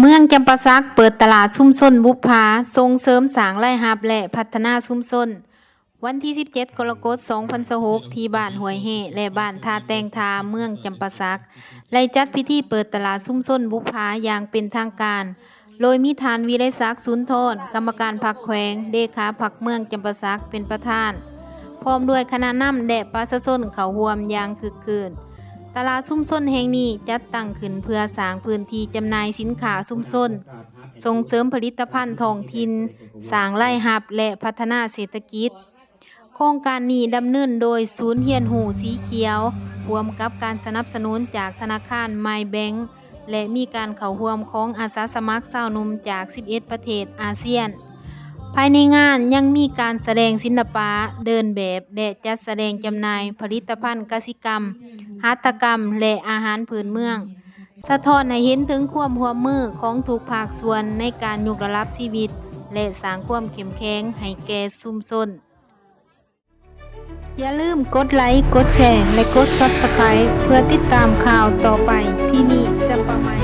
ເມືອງຈຳປາສັກເປີດຕະຫຼາດຊຸມຊົນບຸບພາ ສົ່ງເສີມສ້າງລາຍຮັບ ແລະ ພັດທະນາຊຸມຊົນ. ວັນທີສິບເຈັດ ກໍລະກົດ ສອງພັນຊາວຫົກ ທີ່ບ້ານຫ້ວຍແຮ່ ແລະ ບ້ານທ່າແຕ່ງທ່າ ເມືອງຈຳປາສັກ ໄດ້ຈັດພິທີເປີດຕະຫຼາດຊຸມຊົນບຸບພາຢ່າງເປັນທາງການ ໂດຍມີທ່ານ ວິໄລສັກ ສູນທອນ ກຳມະການພັກແຂວງ, ເລຂາພັກເມືອງຈຳປາສັກ ເປັນປະທານ ພ້ອມດ້ວຍຄະນະນຳ ແລະ ປະຊາຊົນເຂົ້າຮ່ວມຢ່າງຄຶກຄື້ນ. ຕະຫຼາດຊຸມຊົນແຫ່ງນີ້ຈັດຕັ້ງຂຶ້ນເພື່ອສ້າງພື້ນທີ່ຈຳໜ່າຍສິນຄ້າຊຸມຊົນ, ສົ່ງເສີມຜະລິດຕະພັນທ້ອງຖິ່ນ, ສ້າງລາຍຮັບ ແລະ ພັດທະນາເສດຖະກິດ. ໂຄງການນີ້ດຳເນີນໂດຍສູນຮຽນຮູ້ສີຂຽວ ຮ່ວມກັບການສະໜັບສະໜູນຈາກທະນາຄານ ມາຍແບັງ ແລະ ມີການເຂົ້າຮ່ວມຂອງອາສາສະໝັກຊາວໜຸ່ມຈາກສິບເອັດປະເທດອາຊຽນ. ພາຍໃນງານຍັງມີການສະແດງສິລະປະ, ເດີນແບບ ແລະ ຈັດສະແດງຈຳໜ່າຍຜະລິດຕະພັນກະສິກຳ, ຫັດຖະກຳ ແລະ ອາຫານພື້ນເມືອງ, ສະທ້ອນໃຫ້ເຫັນເຖິງຄວາມຮ່ວມມືຂອງທຸກພາກສ່ວນໃນການຍົກລະດັບຊີວິດ ແລະ ສ້າງຄວາມເຂັ້ມແຂງໃຫ້ແກ່ຊຸມຊົນ. ຢ່າລືມກົດໄລ, ກົດແຊ ແລະ ກົດ Subscribe ເພື່ອຕິດຕາມຂ່າວຕໍ່ໄປ. ທີ່ນີ້ຈຳປາໃໝ່